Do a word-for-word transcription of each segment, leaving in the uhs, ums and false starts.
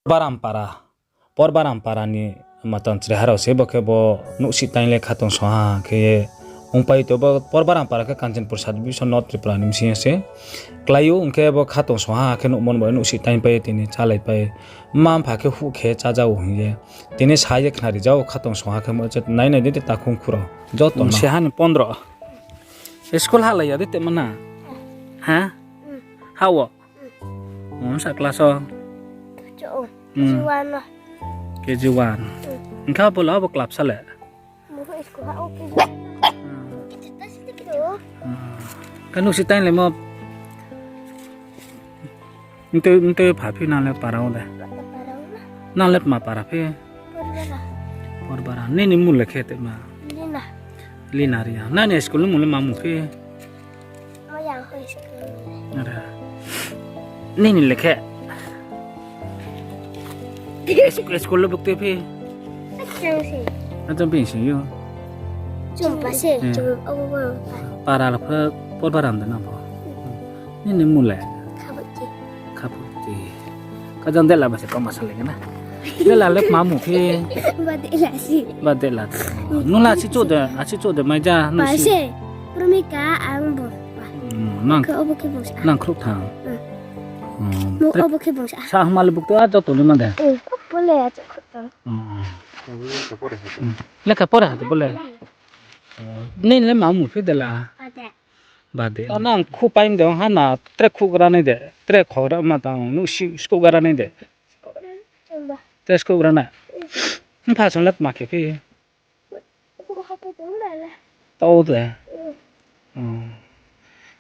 Porbaram para, Porbaram para ni matan chreha rao se bo khe bo nouhsih taing le khatungsung ha khe ye ongpai to bo Porbaram para khe Kanchanpur sub division North Tripura ni bsing yo se klái ou, ong khe bo khatungsung ha khe nuhmo ni bo nouhsih taing pai ye tini chálai pai. Mma mpha khe huh khe chája ou hing ye. Tini sa ye khnari ja ou khatungsung ha khe mo che nai nai di te takhung khuro. Joto no. Se ha ni pondro. School halai ya di te mana? Ha? Ha wo? Msa class o? K G one. Hing khe abo le abo club sa le? Khe nouhsih taing le mo? Mtui pha phi nang le para wo de? Nang le tma para phi? Porbara. Nini mmung le khe tma? Lina Reang. Nini school ni mmung le ma mmung phi? Nini le khe? School le buktui phi? Achang phi sing yo. Para le pho Porbaram de nang pho. Nini mmung le? Khaputi. Kajang dela ba se kau ma salai na. Dela le ma mmung phi? Ba dela. Nung le asi chouh de, asi chouh de mai ja. Promika ang bo. Nang khrouh thang. Sa hama le buktui a joto ni ma de. Lekha pore ha de bo le. Nini le ma mmung phi dela? Ba de. Nang khu pai de ha na tre khu gra nai de, tre khogra ma tang nouhsih skouh gra nai de. Tre skouh gra na. Mpha song le tma khe phi? Tau de.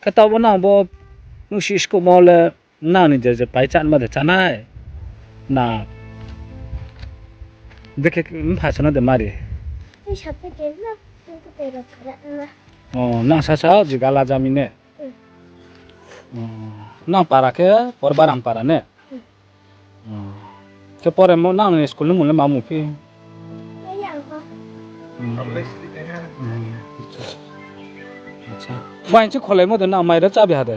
Khe taoh bo nang bo nouhsih skouhmo le nang ni je je pai chánma de chánai? Na. Dekhe mpha song no de mari. Nang sasa jiga la ja mi ne? Nang para khe Porbaram para ne? Khe pore mo nang ni school ni mmung le ma mmung phi? Bai se kholaimo de nang mai ra chábi ha de?